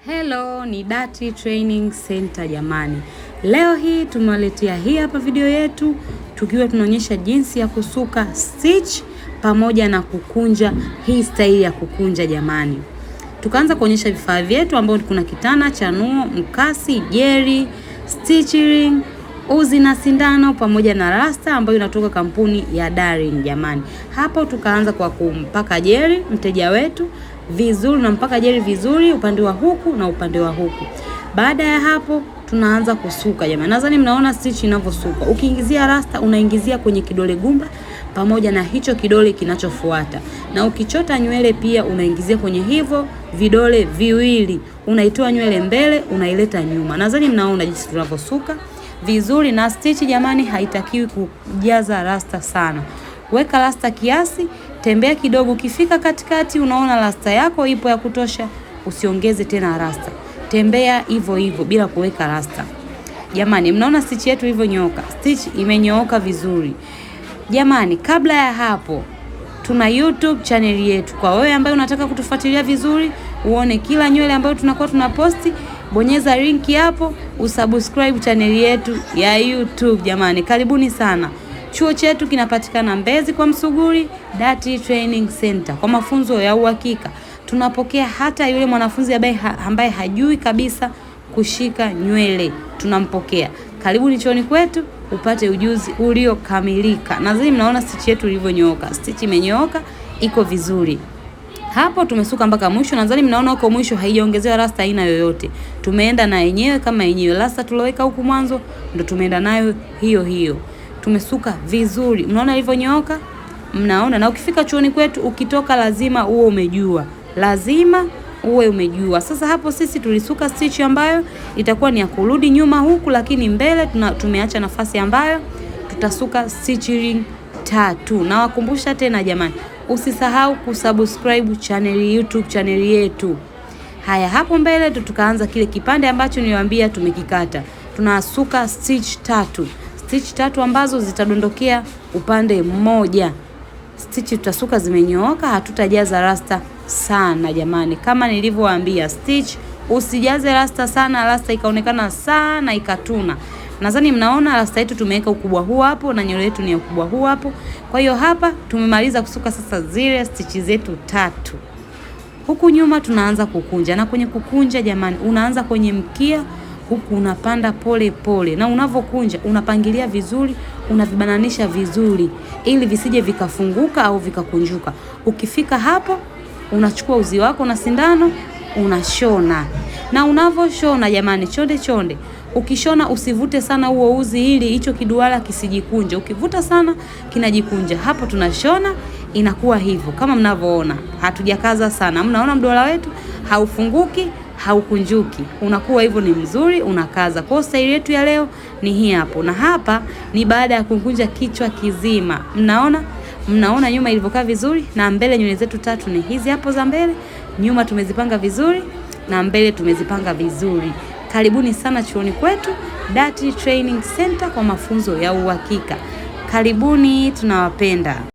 Hello, ni Dati Training Center jamani. Leo hii tumewaletea hii hapa video yetu tukiwa tunaonyesha jinsi ya kusuka stitch pamoja na kukunja, hii staili ya kukunja jamani. Tukaanza kuonyesha vifaa vyetu ambao kuna kitana, chanuo, mkasi, jeri, stitch ring, uzi na sindano pamoja na rasta ambayo inatoka kampuni ya Darling jamani. Hapo tukaanza kwa kumpaka jeri mteja wetu vizuri, na mpaka jeri vizuri upande wa huku na upande wa huku. Baada ya hapo tunaanza kusuka jamani. Nadhani mnaona stitch inavyosuka. Ukiingizia rasta unaingizia kwenye kidole gumba pamoja na hicho kidole kinachofuata. Na ukichota nywele pia unaingizia kwenye hivyo vidole viwili. Unaitoa nywele mbele, unaileta nyuma. Nadhani mnaona jinsi tunavyosuka vizuri. Na stitch jamani, haitakiwi kujaza rasta sana. Weka rasta kiasi, tembea kidogo, ukifika katikati unaona rasta yako ipo ya kutosha, usiongeze tena rasta. Tembea hivyo hivyo bila kuweka rasta. Jamani, mnaona stitch yetu ilivyonyooka. Stitch imenyooka vizuri. Jamani, kabla ya hapo tuna YouTube channel yetu. Kwa wewe ambaye unataka kutufuatilia vizuri, uone kila nywele ambayo tunakuwa tunaposti, bonyeza link hapo, usubscribe channel yetu ya YouTube jamani. Karibuni sana. Chuo chetu kinapatikana Mbezi kwa Msuguri, Dati Training Center kwa mafunzo ya uhakika. Tunapokea hata yule mwanafunzi ambaye hajui kabisa kushika nywele, tunampokea. Karibuni chuoni kwetu upate ujuzi uliokamilika. Nadhani mnaona stitch yetu ilivyonyooka. Stitch imenyooka, iko vizuri. Hapo tumesuka mpaka mwisho. Nadhani mnaona huko mwisho haijaongezewa rasta aina yoyote. Tumeenda na yenyewe kama yenyewe. Rasta tuloweka huku mwanzo ndo tumeenda nayo hiyo hiyo. Tumesuka vizuri. Mnaona ilivyonyooka? Mnaona? Na ukifika chuoni kwetu ukitoka lazima uwe umejua. Lazima uwe umejua. Sasa hapo sisi tulisuka stitch ambayo itakuwa ni ya kurudi nyuma huku, lakini mbele tumeacha nafasi ambayo tutasuka stitch ring 3. Nawakumbusha tena jamani, usisahau kusubscribe channel YouTube channel yetu. Haya, hapo mbele tukaanza kile kipande ambacho niliwaambia tumekikata. Tunasuka stitch 3. Stitch 3 ambazo zitadondokea upande mmoja. Stitch tutasuka zimenyooka, hatutajaza rasta sana jamani. Kama nilivyowaambia, stitch usijaze rasta sana, rasta ikaonekana sana ikatuna. Nadhani mnaona rasta yetu tumeweka ukubwa huu hapo na nywele yetu ni ukubwa huu hapo. Kwa hiyo hapa tumemaliza kusuka sasa zile stitch zetu 3. Huku nyuma tunaanza kukunja, na kwenye kukunja jamani unaanza kwenye mkia huku unapanda pole pole, na unavokunja unapangilia vizuri, unavibananisha vizuri ili visije vikafunguka au vikakunjuka. Ukifika hapo unachukua uzi wako na sindano unashona. Na unavoshona jamani, chonde chonde. Ukishona usivute sana huo uzi ili hicho kiduara kisijikunje. Ukivuta sana kinajikunja. Hapo tunashona inakuwa hivyo kama mnavoona. Hatujakaza sana. Mnaona mduara wetu haufunguki, haukunjuki. Unakuwa hivyo ni mzuri, unakaza. Kwa staili yetu ya leo ni hii hapo. Na hapa ni baada ya kukunja kichwa kizima. Mnaona? Mnaona nyuma ilivyokaa vizuri, na mbele nywele zetu 3 ni hizi hapo za mbele. Nyuma tumezipanga vizuri na mbele tumezipanga vizuri. Karibuni sana chuoni kwetu Dati Training Center kwa mafunzo ya uhakika. Karibuni, tunawapenda.